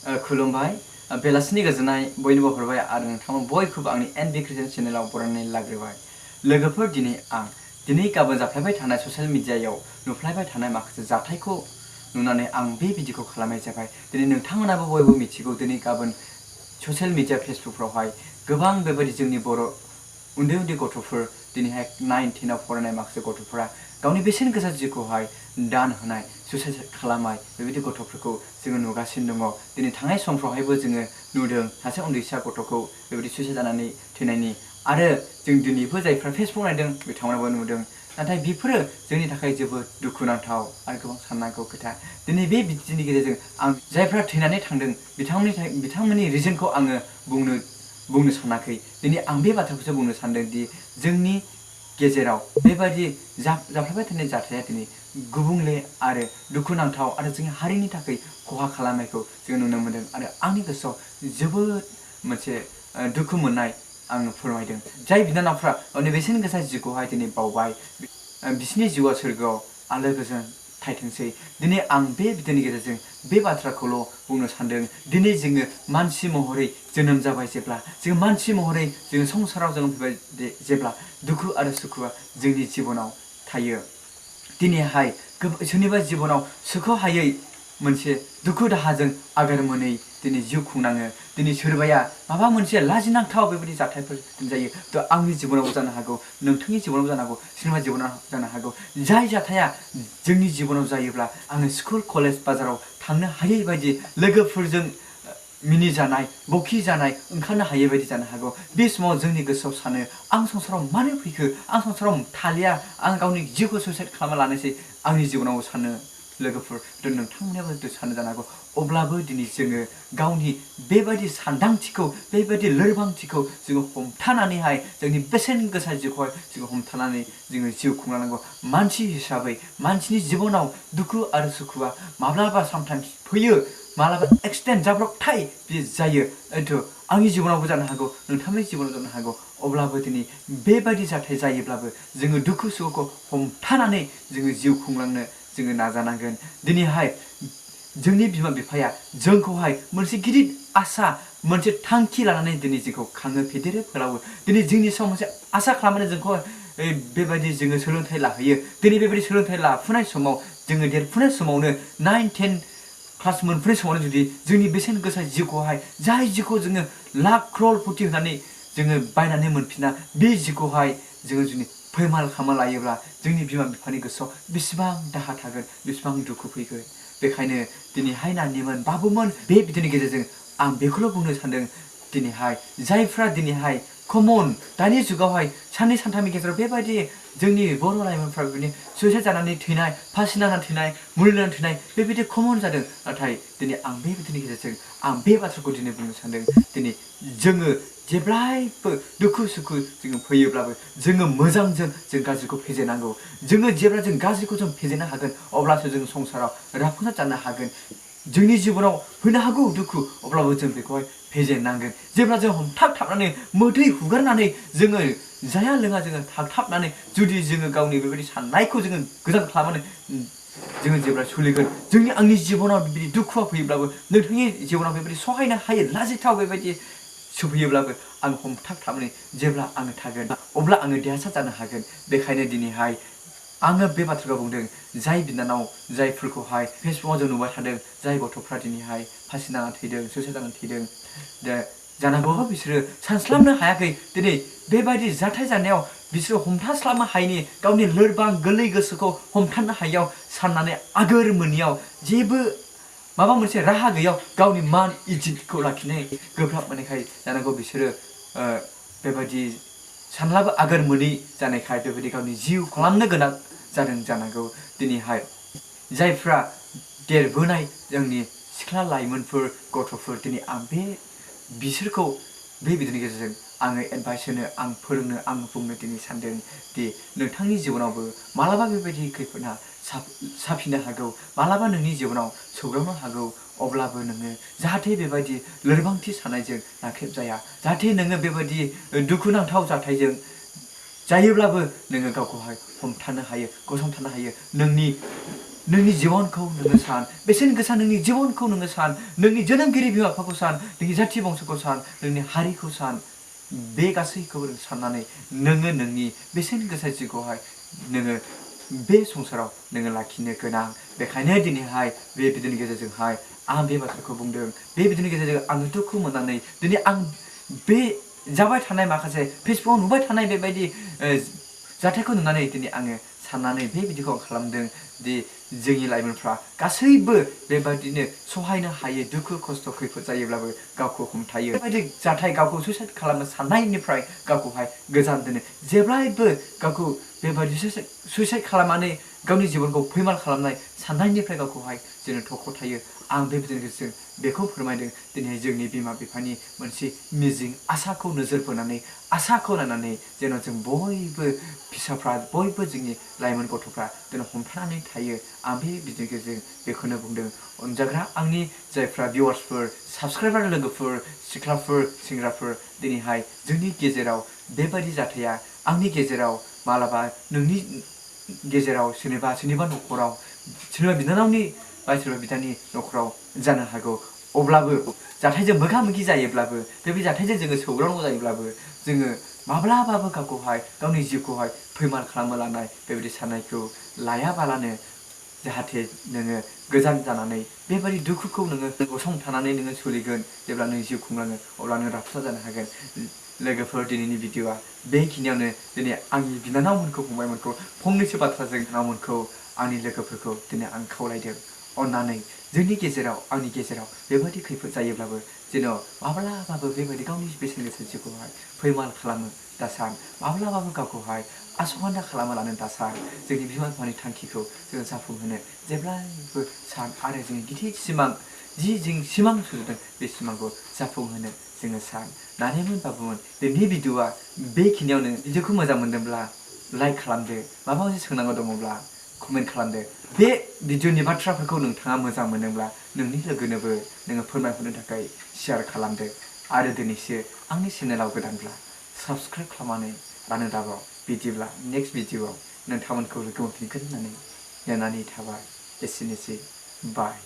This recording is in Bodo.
खुलुमबाय बेलासिनि गोजोननाय बयनोबो हरबाय आरो नोंथांमोन बयखौबो आंनि एनबि क्रिस्टियान चेनेलाव बरायनानै लाग्रोबाय लोगोफोर दिनै गाबोन जाफ्लेबाय थानाय ससियेल मिडियायाव नुफ्लायबाय थानाय माखासे जाथायखौ नुनानै आं बे भिडिअखौ खालामनाय जाबाय दिनै नोंथांमोनाबो बयबो मिथिगौ दिनै गाबोन ससियेल मिडिया फेसबुकफ्रावहाय गोबां बेबायदि जोंनि बर' उन्दै उन्दै गथ'फोर दिनैहाय 9, 10आव फरायनाय माखासे गथ'फोरा गावनि बेसेन गोसा जिउखौहाय दान होनाय सुइसाइड खालामनाय बेबायदि गथ'फोरखौ जोङो नुगासिनो दङ दिनै थांनाय समफ्रावहायबो जोङो नुदों सासे उन्दैसा गथ'खौ बेबायदि सुइसाइड जानानै थैनायनि आरो जों दिनैबो जायफ्रा फेसबुक नायदों बिथांमोनाबो नुदों नाथाय बेफोरो जोंनि थाखाय जोबोद दुखुनांथाव आरो गोबां साननांगौ खोथा दिनै बे बिदिनि गेजेरजों आं जायफ्रा थैनानै थांदों बिथांमोननि रिजनखौ आङो बुंनो सानाखै दिनै आं बे बाथ्राखौसो बुंनो सानदों दि जोंनि गेजेराव बेबायदि जाफ्लेबाय थानाय जाथाया दिनै गुबुंले आरो दुखुनांथाव आरो जोंनि हारिनि थाखाय खहा खालामनायखौ जों नुनो मोन्दों आरो आंनि गोसोआव जोबोद मोनसे दुखु मोननाय आङो फोरमायदों जाय बिनानावफ्रा गावनि बेसेन गोसा जिउखौहाय दिनै बावबाय बिसोरनि जिउआ सोरगोआव आलो गोजोन थायथोंसै दिनै आं बे भिडिअनि गेजेरजों बे बाथ्राखौल' बुंनो सानदों दिनै जोङो मानसि महरै जोनोम जाबाय जेब्ला जों मानसि महरै जोङो संसाराव जोनोम फैबाय जेब्ला दुखु आरो सुखुआ जोंनि जिबनाव थायो दिनैहाय सोरनिबा जिबनाव सुख'हायै मोनसे दुखु दाहाजों आगार मोनै दिनै जिउ खुंनाङो दिनै सोरबाया माबा मोनसे लाजिनांथाव बेबायदि जाथायफोर जायो थ' आंनि जिबनावबो जानो हागौ नोंथांनि जिबनावबो जानो हागौ सोरनिबा जिबनाव जानो हागौ जाय जाथाया जोंनि जिबनाव जायोब्ला आङो स्कुल कलेज बाजाराव थांनो हायै बायदि लोगोफोरजों मिनिजानाय बखिजानाय ओंखारनो हायै बायदि जानो हागौ बे समाव जोंनि गोसोआव सानो आं संसाराव मानो फैखो आं संसाराव थालिया आं गावनि जिउखौ सुइसाइड खालामना लानोसै आंनि जिबनाव सानो लोगोफोर नोंथांमोनाबो सानो जानो हागौ अब्लाबो दिनै जोङो गावनि बेबायदि सानदांथिखौ बेबायदि लोरबांथिखौ जोङो हमथानानैहाय जोंनि बेसेन गोसा जिउखौहाय जोङो हमथानानै जोङो जिउ खुंलांनांगौ मानसि हिसाबै मानसिनि जिबनाव दुखु आरो सुखुआ माब्लाबा सामटाइम्स फैयो माब्लाबा एक्सिडेन्ट जाब्रबथाय बे जायो आंनि जिबनावबो जानो हागौ नोंथांनि जिबनाव जानो हागौ अब्लाबो दिनै बेबायदि जाथाय जायोब्लाबो जोङो दुखु सुखुखौ हमथानानै जोङो जिउ खुंलांनो जोङो नाजानांगोन दिनैहाय जोंनि बिमा बिफाया जोंखौहाय मोनसे गिदिर आसा मोनसे थांखि लानानै दिनै जोंखौ खाङो फेदेरो फोलावो दिनै जोंनि सायाव मोनसे आसा खालामनानै जोंखौ बेबायदि जोङो सोलोंथाइ लाहोयो दिनै बेबायदि सोलोंथाइ लाफुनाय समाव जोङो देरफुनाय समावनो 9, 10 क्लास मोनफुनाय समावनो जुदि जोंनि बेसेन गोसा जिउखौहाय जाय जिउखौ जोङो लाख क्रल फुथि होनानै जोङो बायनानै मोनफिना बे जिउखौहाय जोङो जुदि पwimal खालामना लायोब्ला जोंनि बिमा बिफानि गोसोआव बेसेबां दाहा थागोन बेसेबां दुखु फैगोन बेखायनो दिनैहाय नानिमोन बाबुमोन बे भिडिअनि गेजेरजों आं बेखौल' बुंनो सानदों दिनैहाय जायफ्रा दिनैहाय कमन दानि जुगावहाय साननै सानथामनि गेजेराव बेबायदि जोंनि बर' लाइमोनफ्रा बेबायदि सुइसाइड जानानै थैनाय फासि नांनानै थैनाय मुलि लोंनानै थैनाय बेबायदि कमन जादों नाथाय दिनै आं बे भिडिअनि गेजेरजों आं बे बाथ्राखौ दिनै बुंनो सानदों दिनै जोङो जेब्लायबो दुखु सुखु जोङो फैयोब्लाबो जोङो मोजांजों जों गाज्रिखौ फेजेननांगौ जोङो जेब्ला जों गाज्रिखौ जों फेजेननो हागोन अब्लासो जों संसाराव राफुंसार जानो हागोन जोंनि जिबनाव फैनो हागौ दुखु अब्लाबो जों बेखौहाय फेजेननांगोन जेब्ला जों हमथाबनानै मोदै हुगारनानै जोङो जाया लोङा जोङो थाबथाबनानै जुदि जोङो गावनि बेबायदि साननायखौ जोङो गोजान खालामनानै जोङो जेब्ला सोलिगोन जोंनि आंनि जिबनाव बेबायदि दुखुआ फैयोब्लाबो नोंथांनि जिबनाव बेबायदि सहायनो हायो लाजिथाव बेबायदि सफैयोब्लाबो आं हमथाबनानै जेब्ला आङो थागोन अब्ला आङो देरहासार जानो हागोन बेखायनो दिनैहाय आङो बे बाथ्राखौ बुंदों जाय बिनानाव जायफोरखौहाय फेसबुकाव जों नुबाय थादों जाय गथ'फ्रा दिनैहाय फासि नांनानै थैदों सुइसाइड जानानै थैदों जानांगौ बिसोरो सानस्लाबनो हायाखै दिनै बेबायदि जाथाय जानायाव बिसोरो हमथास्लाबनो हायैनि गावनि लोरबां गोरलै गोसोखौ हमथानो हायैयाव साननानै आगोर मोनैयाव जेबो माबा मोनसे राहा गैयाव गावनि मान इज्जतखौ लाखिनो गोब्राब मोननायखाय जानांगौ बिसोरो बेबायदि सानलाबो आगोर मोनै जानायखाय बेबायदि गावनि जिउ खालामनो गोनां जादों जानांगौ दिनैहाय जायफ्रा देरबोनाय जोंनि सिख्ला लाइमोनफोर गथ'फोर दिनै आं बिसोरखौ बे भिडिअनि गेजेरजों आङो एडभाइस होनो आं फोरोंनो आं बुंनो दिनै सानदों दि नोंथांनि जिबनावबो मालाबा बेबायदि खैफोदा साफिनो हागौ मालाबा नोंनि जिबनाव सौग्रावनो हागौ अब्लाबो नोङो जाहाथे बेबायदि लोरबांथि साननायजों नाख्रेब जाया जाहाथे नोङो बेबायदि दुखुनांथाव जाथायजों जायोब्लाबो नोङो गावखौहाय हमथानो हायो गसंथानो हायो नोंनि नोंनि जिबनखौ नोङो सान बेसेन गोसा नोंनि जिबनखौ नोङो सान नोंनि जोनोमगिरि बिमा बिफाखौ सान नोंनि जाथि बंस'खौ सान नोंनि हारिखौ सान बे गासैखौबो साननानै नोङो नोंनि बेसेन गोसा जिउखौहाय नोङो बे संसाराव नोङो लाखिनो गोनां बेखायनो दिनैहाय बे भिडिअनि गेजेरजोंहाय आं बे बाथ्राखौ बुंदों बे भिडिअनि गेजेरजों आङो दुखु मोननानै दिनै आं बे जाबाय थानाय माखासे फेसबुकाव नुबाय थानाय बेबायदि जाथायखौ नुनानै दिनै आङो साननानै बे भिडिअखौ आं खालामदों दि जोंनि लाइमोनफ्रा गासैबो बेबायदिनो सहायनो हायो दुखु खस्थ' खैफोद जायोब्लाबो गावखौ हमथायो बेबायदि जाथाय गावखौ सुइसाइड खालामनो साननायनिफ्राय गावखौहाय गोजान दोनो जेब्लायबो गावखौ बेबायदि सुइसाइड खालामनानै गावनि जिबनखौ पwimal खालामनाय साननायनिफ्राय गावखौहाय जोङो थख'थायो आं बे भिडिअनि गेजेरजों बेखौ फोरमायदों दिनै जोंनि बिमा बिफानि मोनसे मिजिं आसाखौ नोजोर बोनानै आसाखौ नायनानै जेन' जों बयबो फिसाफ्रा बयबो जोंनि लाइमोन गथ'फ्रा जेन' हमथानानै थायो आं बे भिडिअनि गेजेरजों बेखौनो बुंदों अनजाग्रा आंनि जायफ्रा भिउवार्सफोर साबसक्राइबार लोगोफोर सिख्लाफोर सेंग्राफोर दिनैहाय जोंनि गेजेराव बेबायदि जाथाया आंनि गेजेराव मालाबा नोंनि गेजेराव सोरनिबा न'खराव सोरनिबा बिनानावनि बा सोरबा बिदानि न'खराव जानो हागौ अब्लाबो जाथायजों मोगा मोगि जायोब्लाबो बेबायदि जाथायजों जोङो सौग्रावनांगौ जायोब्लाबो जोङो माब्लाबाबो गावखौहाय गावनि जिउखौहाय pwimal खालामनो लानाय बेबायदि साननायखौ लायाबालानो जाहाथे नोङो गोजान जानानै बेबायदि दुखुखौ नोङो गसंथानानै नोङो सोलिगोन जेब्ला नों जिउ खुंलाङो अब्ला नों राफोद जानो हागोन लोगोफोर दिनैनि भिडिअआ बेखिनियावनो दिनै आंनि बिनानावमोनखौ फंबायमोनखौ फंनैसो बाथ्राजों बिनानावमोनखौ आंनि लोगोफोरखौ दिनै आं खावलायदों अननानै जोंनि गेजेराव आंनि गेजेराव बेबायदि खैफोद जायोब्लाबो जेन' माब्लाबाबो बेबायदि गावनि बेसेन गोसा जिउखौहाय pwimal खालामो दासान माब्लाबाबो गावखौहाय आसखान्दा खालामा लानो दासान जोंनि बिमा बिफानि थांखिखौ जोङो जाफुंहोनो जेब्लायबो सान आरो जोंनि गिदिर सिमां जों सिमां सुजुदों बे सिमांखौ जाफुंहोनो जोङो सान नानिमोन बाबुमोन दिनैनि भिडिअआ बेखिनियावनो भिडिअखौ मोजां मोनदोंब्ला लाइक खालामदो माबा मोनसे सोंनांगौ दङब्ला कमेन्ट खालामदो बे भिडिअनि बाथ्राफोरखौ नोंथाङा मोजां मोनोब्ला नोंनि लोगोनोबो नोङो फोरमायहरनो थाखाय शेयार खालामदो आरो दिनैसो आंनि चेनेलाव गोदानब्ला साबसक्राइब खालामनानै लानो दाबाव बिदिब्ला नेक्स्ट भिडिअआव नोंथांमोनखौ लोगो मोनफिनगोन होननानै नेनानै थाबाय एसेनोसै बाय